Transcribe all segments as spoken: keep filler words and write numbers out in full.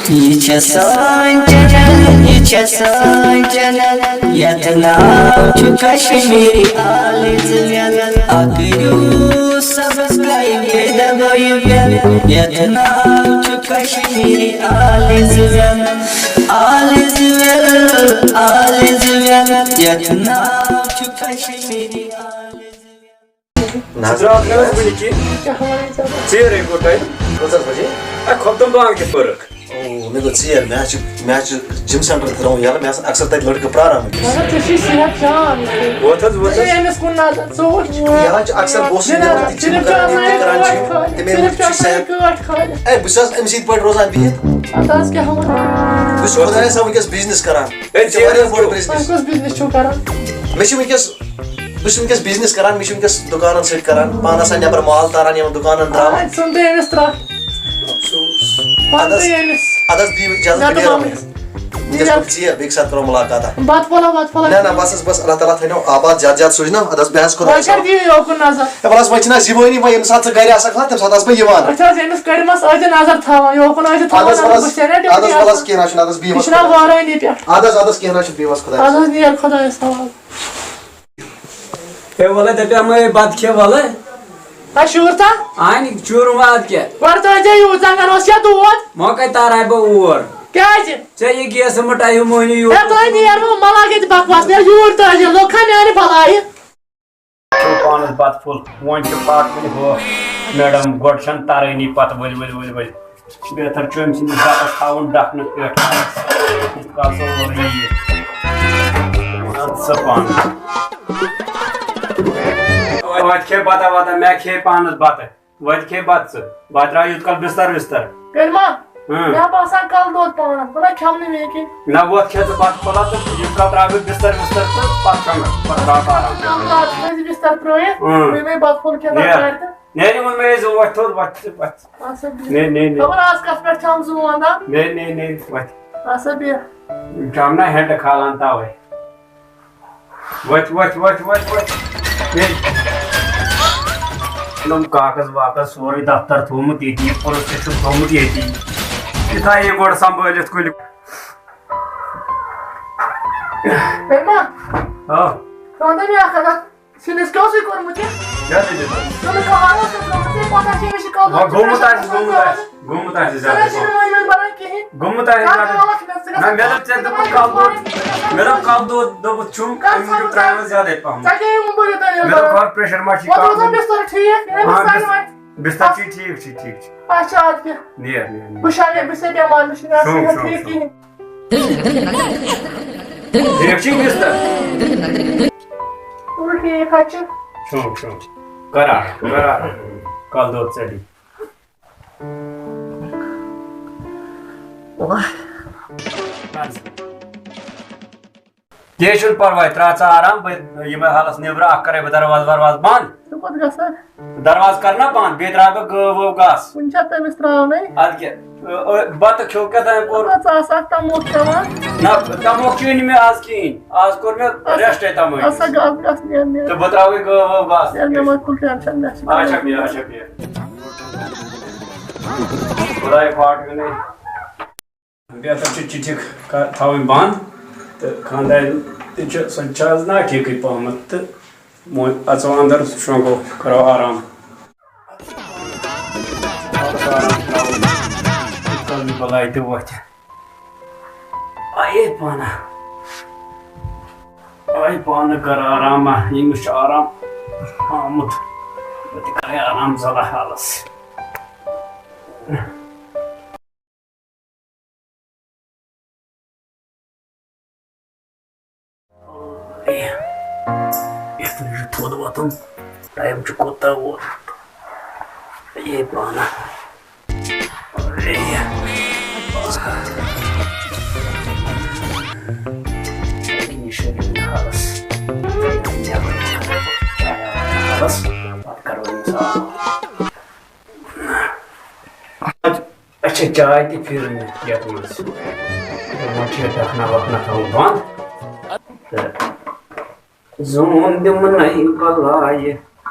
یہِ چھےٚ سٲنۍ چینل، یہِ چھےٚ سٲنۍ چینل، یتھ ناو چھُ کشمیری آلٕز ویل۔ اکھ دِیِو سبسکرایب، بیٚیہِ دبٲیِو بیل۔ یتھ ناو چھُ کشمیری آلٕز ویل، آلٕز ویل، آلٕز ویل۔ یتھ ناو چھُ کشمیری آلٕز ویل۔ نہ حظ۔ ژٕ درٛاکھ نہٕ حظ وٕنہِ کِہیٖنۍ۔ ژیٖرٕے گوٚو ٹایم۔ کٔژ حظ بجے؟ اے، خۄفتن بانٛگ تہِ پٔرٕکھ۔ او، مےٚ گوٚو ژیر، مےٚ حظ چھِ، مےٚ حظ چھِ جِم سینٹر تھوٚومُت یَلہٕ، مےٚ آسہٕ اکثر تَتہِ لٔڑکہٕ پرٛاران وٕنکیٚس۔ مگر ژےٚ چھُے صحت جان۔ وۄتھ حظ، وۄتھ حظ۔ ژٕ أمِس کُن نظر، ژٕ وٕچھ۔ یہِ حظ چھِ اکثر، بہٕ اوسُس نہ، نہ، نیران تہِ جِم صرف کران، تہِ کران چھِ۔ ٹٲٹھۍ خٲلہِ، تٔمۍ صرف ووٚن، "ژٕ چھُکھ صحت۔" ٹٲٹھۍ خٲلہِ۔ اے، بہٕ چھُس حظ أمۍ سٕے یِتھ پٲٹھۍ روزان بِہِتھ۔ اَدٕ حظ کیٛاہ وَنہٕ؟ بہٕ چھُس خۄدایَس حوالہٕ وٕنکیٚس بِزنِس کران۔ ہے، مےٚ چھِ واریاہ بوٚڑ بِزنِس۔ وۄنۍ کُس بِزنِس چھُو کران؟ مےٚ چھِ وٕنکیٚس، بہٕ چھُس وٕنکیٚس بِزنِس کران، مےٚ چھِ وٕنکیٚس دُکانَن سۭتۍ کران، پانَس آسان نٮ۪بر مال تاران، یِمَن دُکانَن ترٛاوان۔ آ، ژھٕن تہٕ أمِس ترٛٹھ۔ افسوس۔ پَتہٕ اَدٕ حظ، تہٕ أمِس۔ اَدٕ حظ، دِیِو اِجازت، مےٚ بہٕ نیرٕ دوٚپ وۄنۍ۔ أمِس۔ وٕنکیٚس بہٕ ژیر، بیٚکہِ ساتہٕ کَرو مُلاقات۔ بَتہٕ پھوٚلہ، بَتہٕ پھوٚلہ۔ نہ، نہ، بَس حظ، بَس، اللہ تعالیٰ تھٲینو آباد، زیادٕ زیادٕ سوٗزنو، اَدٕ حظ، بیٚہہ حظ وۄنۍ خۄدایَس کَر حوالہٕ۔ دِیِو یوکُن نظر؟ ہے، وَلہٕ حظ، وۄنۍ چھِنہٕ اَسہِ یِوٲنی، وۄنۍ ییٚمہِ ساتہٕ ژٕ گَرِ آسَکھ نا، تَمہِ ساتہٕ آسہٕ بہٕ یِوان۔ أچھ حظ، أمِس کٔرمَس أتھۍ نظر تھاوان، یوکُن ٲسۍ اَدٕ حظ، تھاوان، وَلہٕ حظ، بہٕ چھُسے نا اَدٕ حظ، ڈیوٹی وَلہٕ حظ، آسان۔ کینٛہہ نہ حظ چھُنہٕ، اَدٕ حظ، بِہِو یہِ حظ چھُنہ خۄدایَس۔ وٲرٲنی پٮ۪ٹھ۔ اَدٕ حظ، اَدٕ حظ، کینٛہہ نہ حظ چھُنہٕ، بِہِو حظ خۄدایَس۔ اَدٕ حظ، نیر خۄدایَس حوالہٕ۔ ہے، وَلہٕ دَپیٛاہ مےٚ، بَتہٕ کھےٚ وَلہٕ۔ ہا، شوٗر تھا؟ اَہَنہِ، شوٗر واد کیٛاہ؟ گۄڈٕ ترٛٲے زِ یوٗت زنٛگن اوس یا دود۔ وۄنۍ کَتہِ تارے بہٕ اور؟ کیٛازِ؟ ژےٚ یہِ گیس مہٕ ٹایِو مٔہنِو یوٗت۔ ہے، تُہۍ نیر وۄنۍ، مَہ لاگہِ ییٚتہِ بکواس، نیر یوٗرۍ ترٛٲے زِ، لوٚگ کھا میٛانہِ بَلایہِ؟ پانس بتہٕ پھوٚل، وۄنۍ چھُ پتھ کُنہِ ہۄکھ۔ میڈم، گۄڈٕ چھَنہٕ ترٲنی، پتہٕ ؤلۍ ؤلۍ ؤلۍ ؤلۍ۔ بہتر چھُ أمۍ سٕنٛدِس بتس تھاوُن ڈکھنہٕ پٮ۪ٹھ۔ یُتھ کال سورُے یِیہِ۔ اَدٕ سا پانہٕ۔ وۄنۍ کھے بتہ وتہ، مےٚ کھے پانس بتہٕ۔ وۄنۍ کھے بتہٕ ژٕ۔ بہٕ ترٛاوٕ یوٗت کال بستر وستر۔ کٔرۍ ما؟ ہاں۔ مےٚ باسان کلہٕ دود پانس، بہٕ نہ کھٮ۪مہٕ نہٕ مےٚ کینٛہہ۔ نہ، وۄتھ کھےٚ ژٕ بتہٕ پھوٚلہ تہٕ یوٗت کال ترٛاوٕ بہٕ بستر وستر تہٕ پتہٕ کھٮ۪مہٕ بہٕ۔ پتہٕ ترٛاوٕ بہٕ آرام سان۔ راتس تھٲیزِ بستر ترٛٲیِتھ، اۭں۔ بیٚیہِ مےٚ بتہٕ پھوٚل کھٮ۪تھ نیر۔ اژارِ تہٕ۔ نیرِ ووٚن مےٚ، ہے، زٕ وۄتھ تھوٚد، وۄتھ، وۄتھ۔ اچھا، بِہِو۔ نے، نے، نے۔ خبر آز کتھ پٮ۪ٹھ چھَم زوٗن اَنان۔ نے، نے، نے، وۄتھ۔ اچھا، بِہِو۔ چھَم نا ہٮ۪نٛڈٕ کھالان تَوَے۔ وۄتھ، وۄتھ، وۄتھ، وۄتھ، وۄتھ۔ ہے۔ یِم کاغذ واغذ سورُے دفتر تھوٚومُت ییٚتی، یہِ پُلُس تہِ چھُکھ تھوٚومُت ییٚتی۔ یہِ تھایہِ یہِ گۄڈٕ سنبھٲلِتھ کُنہِ۔ بیٚیہِ ما؟ آ۔ خانٛدر یہِ اکھ اکھ۔ سِنِس کیٛاہ اوسُے کوٚرمُت یہِ؟ کیٛاہ دٔلیٖل ٲس؟ ژٕ نہٕ کانٛہہ اوس نہٕ ترٛوومُت، ژےٚ پتہ چھےٚ، مےٚ چھِ کالہٕ وۄنۍ گوٚمُت آسہِ، گوٚمُت آسہِ، گوٚمُت آسہِ ژٕ زیادَے چھُکھ نہٕ پَہَم۔ وۄنۍ وَنان کِہیٖنۍ۔ گوٚمُت آسہِ کَتھ زیادَے پَہَم۔ وَلَکھ مےٚ ژٕ نہ، گژھ مےٚ دوٚپ ژےٚ دوٚپُتھ کالہٕ دود، مےٚ دوٚپ کالہٕ دود دوٚپُتھ چھُم، کَتھ أمۍ موٗجوٗب ژھانٛڈُکھ ترٛایہِ ژٕ؟ وۄنۍ زیادَے پَہَم۔ ژےٚ کیٛاہ یِمَن بٔرِتھ دٔلیٖل مےٚ دوٚپ بَران؟ خبر pressure ما چھُے وۄنۍ کَم۔ روزان بِستَر ٹھیٖک، مےٚ ہاں، بِستَر بِس-، وۄنۍ۔ بِستَر چھُے ٹھیٖک، چھُے ٹھیٖک، چھُے۔ اچھا، اَدٕ کیٛاہ؟ نیر، نیر، نیر۔ بہٕ چھا مےٚ، بہٕ چھا بٮ۪مار، مےٚ چھُنہٕ شوٚنٛگ، آسان شوٚنٛگ، ٹھیٖک شوٚنٛگ۔ کِہیٖنۍ۔ ٹھیٖک چھُے بِستَر؟ وۄنۍ ٹھیٖک حظ چھُ۔ شوٚنٛگ، شوٚنٛگ۔ کَر آرام، کَر آرام۔ کَلہٕ دود ژَلہِ۔ کینٛہہ چھُنہٕ پَرواے، ترٛاو ژٕ آرام، بہٕ یِمَے حالَس نیٚبرٕ، اَکھ کَرَے بہٕ دروازٕ وروازٕ بنٛد۔ ژٕ کوٚت گژھان؟ دروازٕ کَر نا بنٛد، بیٚیہِ ترٛاوٕ بہٕ گٲو وٲو گاسہٕ۔ کُنہِ چھا تٔمِس ترٛاونَے؟ اَدٕ کیٛاہ، ٲ، ٲ، بَتہٕ کھیوٚو کیٛاہ تام کوٚر؟ ژٕ آسہٕ اَکھ تَموکھ کھٮ۪وان۔ نہ، تَموکھ چیوٚو نہٕ مےٚ آز کِہیٖنۍ، آز کوٚر مےٚ اَسا، rest تَمٲنۍ۔ اَسا گاسہٕ، گاسہٕ نیر، نیر۔ تہٕ بہٕ ترٛاوٕ یہِ گٲو وٲو گاسہٕ۔ نیر، مےٚ مہ تُل tension، مےٚ چھِ اچھا، بِہِو، اچھا، بِہِو۔ خۄداے پھاٹوِنَے۔ بہتر چھُ چِٹھِ ک-، تھاوٕنۍ بنٛد تہٕ خانٛدارِنۍ تہِ چھُ، سۄ تہِ چھِ آز ناٹھیٖکٕے پہمتھ تہٕ وۄنۍ اَژو اَندر، شۄنٛگو، کَرو آرام۔ بَلاے تہِ وۄتھِ۔ آیے پانہٕ، آیے پانہٕ کَرٕ آرام، ییٚمِس چھُ آرام آمُت، بہٕ تہِ کَرٕ آرام زَلہٕ حالَس۔ یَتھ منٛز چھُ تھوٚد وۄتھُن، time چھُ کوٗتاہ ووت۔ یے پانہٕ۔ یہِ چھُ حالَس۔ حالَس۔ پَتہٕ کَرو أمِس آب۔ اچھا، چاے تہِ پھِر نہٕ یَتھ منٛز۔ وۄنۍ چھِ یہِ ڈَکھنہ وَکھنہ تھاوُن بنٛد۔ تہٕ زوٗن دِمہٕ نَے بَلایہِ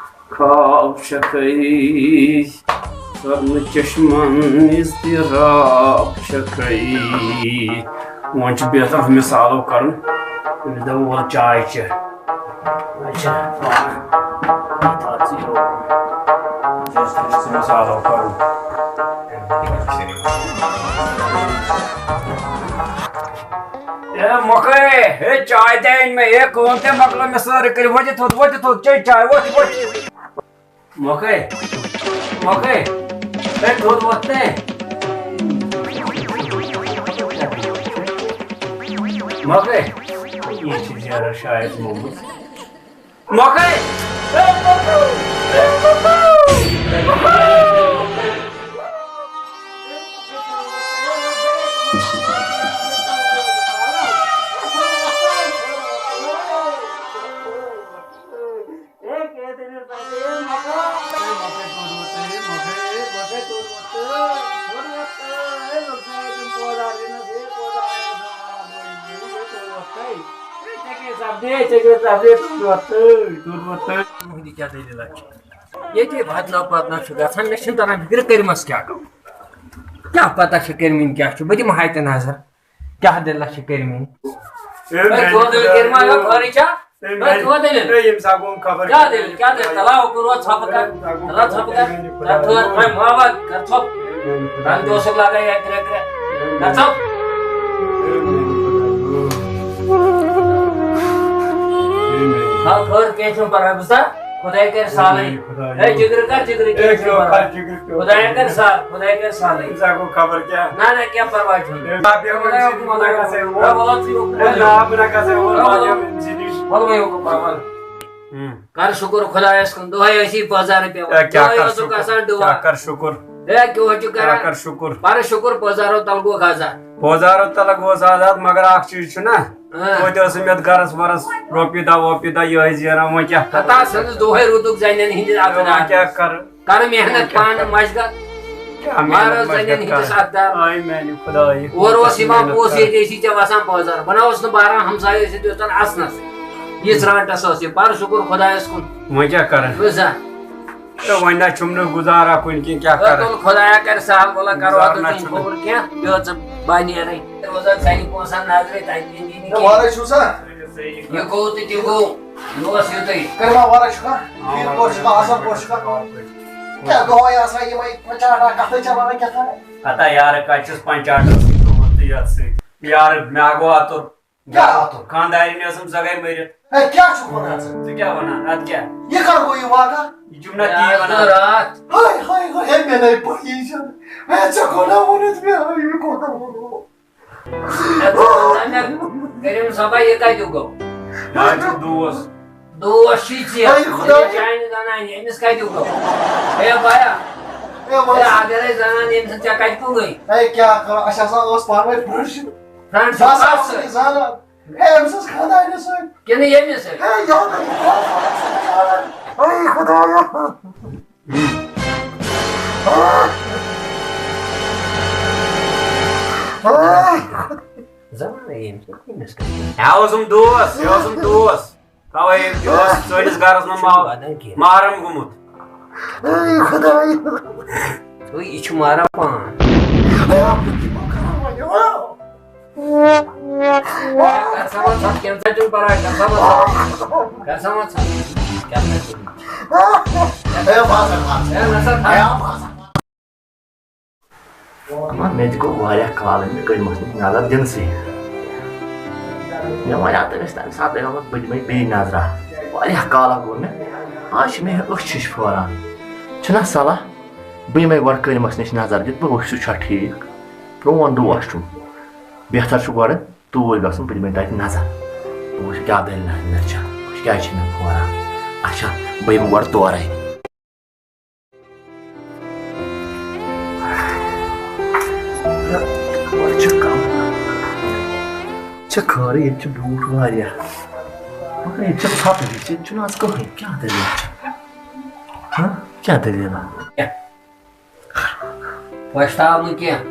خواب شکٲیی۔ کرنہٕ چشمن اضطراب چھکھے۔ وۄنۍ چھُ بہتر ہُمِس سالو کرُن۔ أمِس دَپو وَلہٕ چاے چےٚ۔ اچھا، پانہٕ۔ تھاو ژٕ یہِ اوکُن۔ یُس تٔمِس سالو کرُن۔ اے مۄکھے، ہے چاے تہِ أنۍ مےٚ، ہے کٲم تہِ مۄکلٲو مےٚ سٲرٕے کٔرِتھ۔ وۄتھ یہِ تھوٚد، وۄتھ یہِ تھوٚد، چے چاے، وۄتھ، وۄتھ۔ مۄکھے، مۄکھے، ہے تھوٚد وۄتھ نے۔ مۄکھے، یہِ چھِ زیرہ شاید مومُت۔ مۄکھے، ہے مۄکھے، ہے مۄکھے۔ ییٚتہِ بدلاو بدلاو چھُ گژھان، مےٚ چھُنہٕ تران فِکرِ کٔرمَس کیٛاہ گوٚو، کیٛاہ پتہ چھِ کٔرمٕتۍ کیٛاہ چھُ، بہٕ دِمہٕ ہا تہِ نظر۔ کیٛاہ دٔلیٖلہ چھِ کٔرمٕتۍ؟ ہے، ہے، میٛانہِ ژور دٔلیٖل خۄدایہِ۔ کٔرۍ ما یہِ خٲرٕے چھا؟ ہے، ہے، میٛانہِ، ژور دٔلیٖل۔ ہے، ییٚمہِ ساتہٕ گوٚو خبر کیٛاہ کیٛاہ دٔلیٖل؟ کیٛاہ دٔلیٖل؟ تَلہ اوکُن روز ژھۄپہٕ کر۔ ہے، تَلہ ژھۄپہٕ کر۔ میٛانہِ تَلہ خۄدایہِ۔ تھٲر وۄنۍ محبت کر ژھۄپہٕ۔ ہے، میٛانہِ خۄدایہِ۔ تَنہٕ تہِ اوسُکھ لاگان یَتھ کرٛٮ۪کھ کرٛٮ۪کھ۔ ہے، کر ژھۄپہٕ۔ ہے، میٛانہِ خۄدایہِ۔ ہے، میٛانہِ۔ ہا، خٲر کینٛہہ چھُنہٕ پَرواے، بوٗزتھا؟ خۄداے کَرِ سالٕے۔ خۄداے۔ ہے، جِگرٕ کر، جِگرٕ ہے، کینٛہہ چھُنہٕ کیٛاہ پَرواے۔ کر، جِگرٕ کیٛاہ؟ خۄداے کَرِ سال، خۄداے کَرِ سالٕے۔ أمِس ہا گوٚو خبر کیٛاہ۔ نہ، نہ، کینٛہہ پَرواے چھُنہٕ۔ ہے، باقٕے خۄداے حُکُم، خۄداے حُکُم۔ ہے، وَلہٕ ژٕے حُکُم، ہے، وَلہٕ۔ نہ، بہٕ نہ گژھٕ، وَلہٕ، وَلہٕ، وَلہٕ۔ وَلہٕ، وَلہٕ، وَلہٕ۔ ہُم۔ کر شُکُر خۄدایَس کُن، دۄہَے ٲسی بازارٕ پٮ۪وان۔ ہے، کیٛاہ دۄہَے کر اوسُکھ شُکُر؟ آسان ڈُوان۔ کیٛاہ کر شُکُر؟ ہے، کیٛاہ چھُ کیٛاہ کران؟ کر شُکُر؟ بَرٕ شُکُر، بازارو تَل گوٚو آزاد۔ بازارو تَل گوٚو آزاد، مگر اَکھ چیٖز چھُنہ، ہاں۔ توتہِ ٲس مےٚ گَرَس وَرَس رۄپیہِ دَہ وۄپیہِ دَہ یِہوٚے زینان، وۄنۍ کیٛاہ کَرٕ؟ ہتا سٲنِس دۄہَے روٗدُکھ زَنٮ۪ن ہِنٛدِس اَتھٕ وۄنۍ کیٛاہ دارَس۔ کَرٕ؟ کَرٕ محنت وۄنۍ کیٛاہ پانہٕ کَرٕ؟ مَشقت۔ کیٛاہ محنت مارو مَشقت زَنٮ۪ن ہِنٛدِس کَرٕ؟ اَتھٕ دار۔ آے میٛانہِ خۄدایہِ۔ اورٕ اوس یِوان خۄدایہِ پوٚژھ ییٚتہِ ٲسی ژےٚ وَسان بازار۔ بہٕ نہ اوسُس نہٕ باران ہمسایہِ ٲسِتھ یوٚتَن اَژنَسٕے۔ یِژھ رانٛٹَس ٲس یہِ۔ بَر شُکُر خۄدایَس کُن۔ وۄنۍ کیٛاہ کَرٕ؟ بوٗزتھا؟ ہے، وۄنۍ نہ چھُم نہٕ گُزارا کُنہِ کِنۍ، کیٛاہ ہے، کَرٕ؟ تُل خۄدایا کَرِ سہل، وَلہ کَرو گُزار اَتھ نہ نہٕ چھُم۔ خبر کینٛہہ، یہِ ٲس ژٕ بَنیرٕے۔ روزان ژَرِ پونٛسَن نظرِ، تَتہِ یِن یہِ نہٕ ہے، کِہیٖنۍ۔ وَلَے چھُو سا؟ یہِ گوٚو تہٕ تہِ گوٚو، یہِ اوس یُتُے۔ کٔرِو ما وَرَے چھُکھا؟ ٹھیٖک پٲٹھۍ چھُکھا؟ اَصٕل پٲٹھۍ چھُکھا؟ کیٛاہ دۄہَے آسان یِمَے پَنچاٹا کَتھَے ژےٚ وَنان کیٛاہ تام؟ ہتا یارٕ، کَتہِ چھُس پَنچاٹَس سۭتۍ تُلمُت تہٕ یَتھ سۭتۍ؟ یارٕ، مےٚ ہا گوٚو اَتُر۔ کیٛاہ ہا تُل؟ خانٛدارِنۍ ٲسٕم سۄ گٔے مٔرِتھ۔ ہے، کیٛاہ چھُکھ وَنان ژٕ؟ ژٕ کیٛاہ وَنان؟ اَدٕ کیٛاہ؟ یہِ کَر گوٚو یہِ واقعہ؟ یہِ چھُم نہ تی یہِ آز وَنان۔ راتھ۔ ہاے، ہاے، ہاے، ہے، مےٚ نَے پَیی چھَنہٕ۔ ہے، ژےٚ کوٚر نا ووٚنُتھ مےٚ؟ ہے، یہِ کوٚر نا ووٚنُتھ؟ ہے، ژٕ وَن تہٕ مےٚ، کریٖم صٲبا، یہِ کَتیُک گوٚو؟ یہِ حظ چھُ دوس۔ دوس چھُے ژےٚ۔ ہے، خۄدایا۔ أمِس چانہِ زَنانہِ، أمِس کَتیُک گوٚو؟ ہے، بایا۔ ہے، وَن ہے، سا۔ اَگرے زَنان ییٚمہِ سۭتۍ ژےٚ کَتہِ کُن گٔے؟ ہے، کیٛاہ کَرو؟ اَسہِ ہسا ٲس پانہٕ ؤنۍ friendship۔ Friendship بس کَس اَتھ سۭتۍ سۭتۍ؟ زانان۔ ہے، أمۍ سٕنٛز خانٛدارنہِ سۭتۍ۔ کِنہٕ ییٚمہِ سۭتۍ؟ ہے، یہِ اوس نہٕ خانٛدارنہِ سۭتۍ زانان۔ ہے، خۄدایا۔ زانان ییٚمہِ سۭتۍ، ییٚمِس سۭتۍ۔ ہے، اوسُم دوس، یہِ اوسُم دوس۔ تَوَے یہِ اوس سٲنِس گَرَس منٛز ما-، یہِ چھُنہٕ وَدان کینٛہہ۔ محرم گوٚمُت۔ ہے، خۄدایا۔ تہٕ یہِ چھُ ماران پان۔ ہے، کر سا وۄنۍ ژھۄپہٕ، کینٛہہ ژھا چھُنہٕ پَرواے، کر سا وۄنۍ ژھۄپہٕ۔ کر سا وۄنۍ ژھۄپہٕ۔ کیٛاہ کَرٕ؟ ہے، باسان، باسان۔ ہے، نہ سا تھاو۔ ہے، باسان۔ اَما مےٚ تہِ گوٚو واریاہ کال أمِس کٔرمٕژ نہٕ نظر دِنسٕے۔ مےٚ وَنیٛاو تٔمِس تَمہِ ساتہٕ، دوٚپمَس، بہٕ دِمَے بیٚیہِ نظرا۔ واریاہ کالا گوٚو مےٚ۔ آز چھِ مےٚ أچھ ہِش پھوران۔ چھُنہ صلاح؟ بہٕ یِمَے گۄڈٕ کٔرمَس نِش نظر دِتھ، بہٕ وٕچھِ سُہ چھا ٹھیٖک۔ پرٛون دوس چھُم۔ بہتر چھُ گۄڈٕ توٗرۍ گژھُن، بہٕ دِمَے تَتہِ نظر۔ بہٕ وٕچھِ کیٛاہ دٔلیٖلہ مےٚ چھےٚ، بہٕ وٕچھِ کیٛازِ چھِ مےٚ پھوران۔ اچھا، بہٕ یِمہٕ گۄڈٕ تورَے۔ یورٕ چھِ کَم۔ چھِ خٲرٕے، ییٚتہِ چھِ بوٗٹھ واریاہ۔ مگر ییٚتہِ چھِ ژھۄپہٕ ہِش، ییٚتہِ چھُنہٕ آز کٕہٕنۍ۔ کیٛاہ دٔلیٖل چھِ؟ ہہ؟ کیٛاہ دٔلیٖلہ؟ پَشتاو نہٕ کینٛہہ۔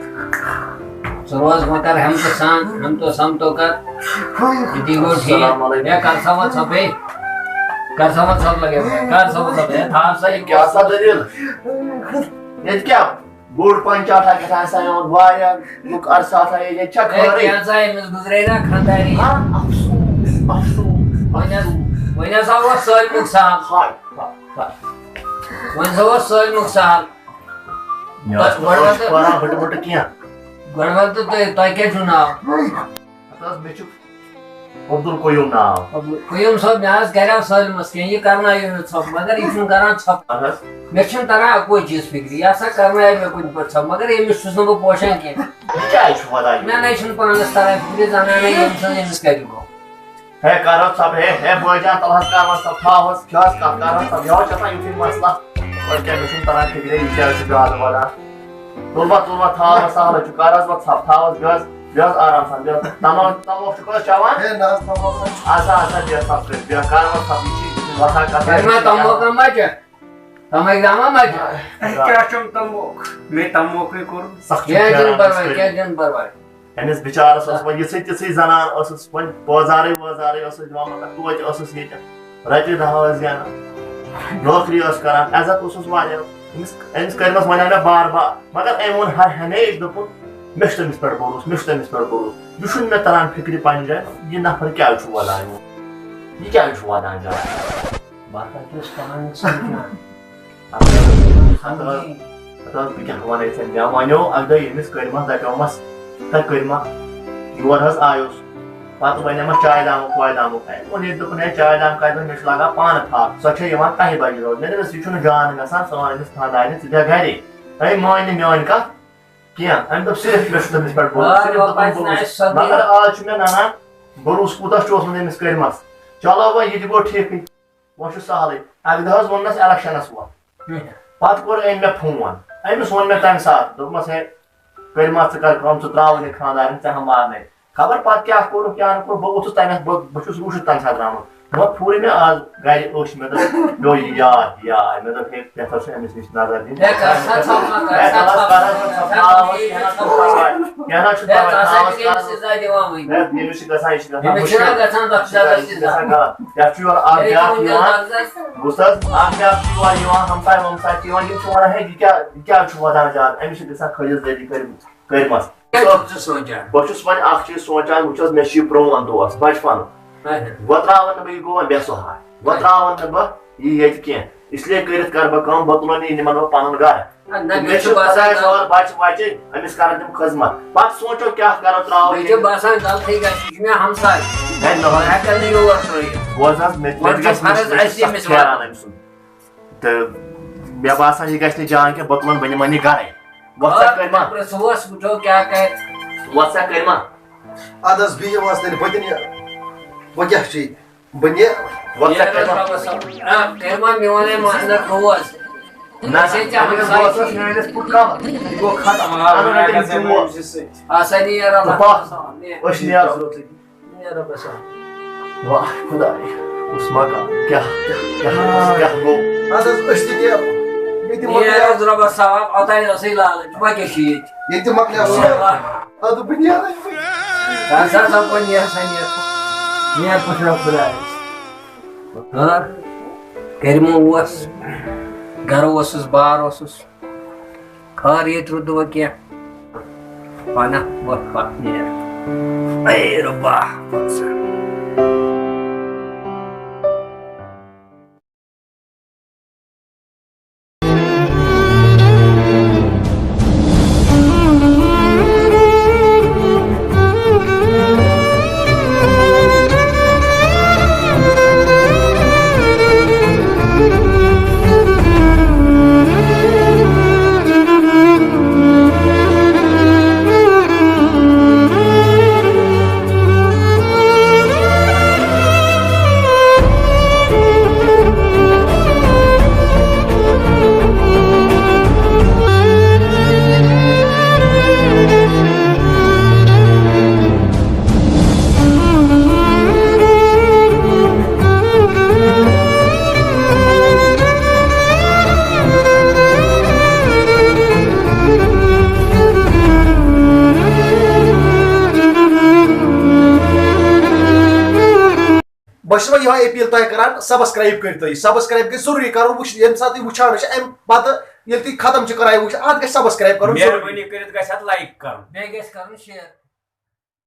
ژٕ روز مگر ہمتہٕ سان، ہمتو سمتو کر۔ یہِ دی گوٚو ٹھیٖک۔ السلام علیکم۔ ہے، کر سا وۄنۍ ژھۄپہٕ، ہے۔ کر سا وۄنۍ ژھۄپہٕ لگے، کر سا وۄنۍ ژھۄپہٕ، ہے، تھاو سا یہِ۔ کیٛاہ سا دٔلیٖل؟ ییٚتہِ کیٛاہ؟ بوٚڑ پنچاٹھا کیٛاہ تام آسان یِوان، واریاہ لُکھ عرصہٕ آسان ییٚتہِ، ییٚتہِ چھا ہے، خٲرٕے؟ کینٛژھا أمِس گُزرے نا خانٛداری۔ ہاں، افسوس، افسوس، وۄنۍ حظ، افسوس۔ وۄنۍ ہسا اوس سٲلمُک سہل۔ ہاے، ہاے، ہاے۔ وۄنۍ ہسا اوس سٲلمُک سہل۔ مےٚ ٲس نہٕ گۄڈٕ أچھ وَنتہٕ، پَران ہٕٹہٕ مٕٹہٕ کینٛہہ۔ گۄڈٕ وَنتہٕ تُہۍ، تۄہہِ کیٛاہ چھُو ناو؟ ہَتہٕ حظ، مےٚ چھُ عبدالقیوم ناو۔ قیوم صٲب، مےٚ حظ کریو سٲلمس کینٛہہ، یہِ کرنٲیِو نہٕ ژھۄپہٕ، مگر یہِ چھُنہٕ کران ژھۄپہٕ۔ اہن حظ۔ مےٚ چھُنہٕ تران اَکوے چیٖز فِکرِ، یہِ ہسا کرنایہِ مےٚ کُنہِ پٲٹھۍ ژھۄپہٕ، مگر أمِس چھُس نہٕ بہٕ پوشان کینٛہہ۔ یہِ کیٛازِ چھُ وَدان یہِ؟ مےٚ نَے چھُنہٕ پانَس تران فِکرِ، زنانَے ییٚمہِ سٕنٛز أمِس کَتہِ گوٚو۔ ہے، کر حظ ژھۄپہٕ، ہے، ہے، بٲے جان، تَل حظ کر وۄنۍ ژھۄپہٕ، تھاو حظ، کیٛاہ حظ کَتھ کر حظ ژھۄپہٕ، یہِ حظ چھُ آسان یُتھُے مسلہٕ۔ وۄنۍ کیٛاہ، مےٚ چھُنہٕ تران فِکرِ، یہِ کیٛازِ چھُ زیادٕ وَدان۔ تُل وۄنۍ، تُل وۄنۍ، تھاو وۄنۍ سہلٕے چھُ، کر حظ وۄنۍ ژھۄپہٕ، تھاو حظ، بیٚہہ حظ، بیٚہہ حظ آرام سان، بیٚہہ حظ۔ تموک، تموک چھُکھ حظ چٮ۪وان؟ ہے، نہ حظ، تموک نہ چھُ۔ اَسا، اَسا، بیٚہہ ژھۄپہٕ کٔرِتھ، بیٚہہ، کر وۄنۍ ژھۄپہٕ، یہِ چھِ وۄتھان کَتھ۔ ہے، نہ، تموک ما چےٚ؟ تموک ما چےٚ؟ کیٛاہ چھُم تموک؟ مےٚ تموکٕے کوٚر۔ سخ چھُ کینٛہہ چھُنہٕ پھیران پرواے، أسۍ کٔرِتھ۔ کینٛہہ چھُنہٕ پرواے۔ أمِس بِچارَس ٲس وۄنۍ یِژھٕے تِژھٕے زَنان ٲسٕس، وۄنۍ بازارٕے وازارٕے ٲسٕس دِوان، مگر توتہِ ٲسٕس ییٚتہِ رۄپیہِ دَہ ٲسۍ زینان، نوکری ٲس کران، عزت اوسُس واریاہ۔ أمِس، أمِس کٔرمَس وَنیٛو مےٚ بار بار، مگر أمۍ ووٚن ہر ہمیشہِ، دوٚپُن، "مےٚ چھُ تٔمِس پٮ۪ٹھ بھروسہٕ، مےٚ چھُ تٔمِس پٮ۪ٹھ بھروسہٕ۔" یہِ چھُنہٕ مےٚ تران فِکرِ پنٛنہِ جایہِ، یہِ نفر کیٛازِ چھُ وَدان یورٕ؟ یہِ کیٛازِ چھُ وَدان زیادٕ؟ بہٕ ہسا چھُس پانہٕ سونٛچان۔ ہتہٕ حظ، ہتہٕ حظ، ہتہٕ حظ، بہٕ کیٛاہ وَنَے ژےٚ؟ مےٚ وَنیو اَکہِ دۄہ ییٚمِس کٔرمَس، دَپیومَس، "تَتہِ کٔرمَس، یور حظ آیوس۔" پَتہٕ وَنیمَس چاے دامُک واے دامُک۔ أمۍ ووٚن ییٚتہِ، دوٚپُن، "ہے، چاے دام کَتہِ بَنہِ؟ مےٚ چھُ لَگان پانہٕ تھپھ۔ سۄ چھےٚ یِوان کَہہِ بَجہِ یورٕ۔" مےٚ دوٚپمَس، "یہِ چھُنہٕ جان گژھان، ژٕ وَن أمِس خانٛدارنہِ، ژٕ بیٚہہ گَرے۔" أمۍ مٲنۍ نہٕ میٛٲنۍ کَتھ کینٛہہ۔ أمۍ دوٚپ، "صرف مےٚ چھُ تٔمِس پٮ۪ٹھ بھروسہٕ، بار صرف بار دوٚپُن پَزِ نہٕ بھروسہٕ۔" اَسہِ سۄ مگر بیٚیہِ آز چھُ مےٚ نَنان، بھروسہٕ کوٗتاہ چھُ اوسمُت أمِس کٔرمَس۔ چلو وۄنۍ، یہِ تہِ گوٚو ٹھیٖکٕے۔ وۄنۍ چھُ سہلٕے۔ اَکہِ دۄہ حظ ووٚن مےٚ الیکشنَس ووت۔ اچھا۔ پَتہٕ کوٚر أمۍ مےٚ فون۔ أمِس ووٚن مےٚ تَمہِ ساتہٕ، دوٚپمَس، "ہے، کٔرۍ ما ژٕ کَر کٲم، ژٕ ترٛاوٕے نہٕ خانٛدارِنۍ، ژےٚ ہا مارنَے۔" خبر پَتہٕ کیٛاہ کوٚرُکھ، کیٛاہ نہٕ کوٚرُکھ، بہٕ ووٚتھُس تَمہِ ساتہٕ، بہٕ، بہٕ چھُس روٗزِتھ تَمہِ ساتہٕ درٛامُت۔ وۄنۍ پھیوٗرُے مےٚ آز گَرِ أچھ، مےٚ دوٚپ، پیوٚو یہِ یاد، یاد۔ مےٚ دوٚپ، "ہے، یَتھ حظ چھُ أمِس نِش نظر دِنۍ۔" ہے، کر سا ژھۄپہٕ، کر ہے، سا تَلَس ژھۄپہٕ، کر حظ ژٕ ژھۄپہٕ، تھاو حظ، کینٛہہ نہ چھُنہٕ پَرواے، کینٛہہ نہ چھُنہٕ ہے، پَرواے، ژٕ ہسا تھاو حظ، چھُکھ کر أمِس حظ۔ عزت دِوان وۄنۍ۔ ہے، ییٚمِس چھِ گژھان، یہِ چھِ گژھان أمِس چھُنہ مُشکِل۔ گژھان، تَتھ چھُ یہِ چھِ گژھان، زبردستی یہِ چھِ گژھان غلط۔ یَتھ چھُ یورٕ اَکھ ہے، بیٛاکھ یِوان، بوٗز حظ، اَکھ بیٛاکھ چھُ یورٕ یِوان، ہمساے ومساے چھِ یِوان، یِم چھِ وَنان، "ہے، یہِ کیٛاہ، یہِ کیٛازِ چھُ وَدان زیادٕ؟ أمِس چھِ گژھان خٲلِس ذٲتی کٔرۍ-، کٔرۍمَس۔" کیٛاہ چھُکھ ژٕ سونٛچان؟ بہٕ چھُس وۄنۍ اَکھ چیٖز سونٛچان، وٕچھ حظ، مےٚ چھُ یہِ پرٛون دوس، بَچپَنُک۔ اچھا۔ وۄتراوَن نہٕ بہٕ یہِ گوٚو وۄنۍ بے سہارا۔ وۄتراوَن نہٕ بہٕ یہِ ییٚتہِ کینٛہہ۔ اس لیے کٔرِتھ کَرٕ بہٕ کٲم، بہٕ تُلَن یہِ، نِمَن بہٕ پَنُن گَرٕ۔ نہ، مےٚ مےٚ چھُ چھُ باسان خۄدایَس حوالہٕ بَچہِ وَچہِ، أمِس کَرَن تِم خدمت۔ پَتہٕ سونٛچو کیٛاہ کَرو، ترٛاوو مےٚ چھُ کِنہٕ؟ باسان غلطی گژھِ، یہِ چھُ مےٚ ہمساے۔ ہے، نہ، بہٕ ہٮ۪کَن نہٕ یور ترٛٲیِتھ۔ بوز حظ، مےٚ، گۄڈٕ مےٚ چھُ گژھِ فرض مےٚ اَسہِ ییٚمِس سخ وَنُن۔ پھیران أمۍ سُنٛد۔ تہٕ مےٚ باسان، یہِ گژھِ نہٕ جان کینٛہہ، بہٕ تُلَن، بہٕ نِمَن یہِ گَرَے۔ وۄتھ سا، آ، کٔرۍ ما؟ پرٛژھوس، وٕچھو کیٛاہ کَرِ۔ وۄتھ سا، کٔرۍ ما؟ اَدٕ حظ، بِہِو حظ تیٚلہِ، بہٕ تہِ نیرٕ۔ بہٕ کیٛاہ چھُ یہِ؟ بہٕ نیرٕ۔ وۄتھ سا، کٔرۍ ما؟ رۄبَس حوالہٕ۔ آ، کٔرۍ ما میون ہے ماننہٕ روز؟ نہ، أسۍ ہے ژےٚ اَمہِ ہمسایہِ دوستَس چھِ۔ میٛٲنِس پُٹ کَم، یہِ گوٚو ختم۔ اَنُن رٔٹِن ژٕ گوٚو۔ آسا نیرٕ رۄبَس حوالہٕ، نیرٕ۔ أسۍ نیرو۔ نیرٕ رۄبَس حوالہٕ۔ واہ خداے، کُس مکان، کیٛاہ، کیٛاہ، کیٛاہ، کیٛاہ گوٚو؟ اَدٕ حظ، أسۍ تہِ نیرو۔ ییٚتہِ نیرٕ مۄکلیو۔ حظ رۄبَس حوالہٕ، اوٚتانۍ ٲسٕے لالٕچ، وۄنۍ کیٛاہ چھُ ییٚتہِ؟ ییٚتہِ مۄکلیو سورُے۔ واہ۔ اَدٕ بہٕ نیرٕ۔ اَدٕ سا، ژٕ کُن نیر سا، نیر۔ نیر پٔشراو خۄدایَس۔ ہا؟ کٔرِمو اوس، گَرٕ اوسُس، بار اوسُس۔ خٲر ییٚتہِ روٗد نہٕ وۄنۍ کینٛہہ۔ پَناہ وۄتھ پَتھ نیر۔ اے رۄبا، وَن سا۔ بہٕ چھُس وۄنۍ یِہوٚے appeal تۄہہِ کران، subscribe کٔرِو تُہۍ، subscribe گژھِ ضروٗری کرُن۔ وٕچھ، ییٚمہِ ساتہٕ تُہۍ وٕچھان چھِ، اَمہِ پتہٕ ییٚلہِ تُہۍ ختم چھِ کران یہِ وٕچھ، اتھ گژھِ subscribe کرُن ضروٗری۔ مہربٲنی کٔرِتھ گژھِ اتھ like کرُن۔ بیٚیہِ گژھِ کرُن share۔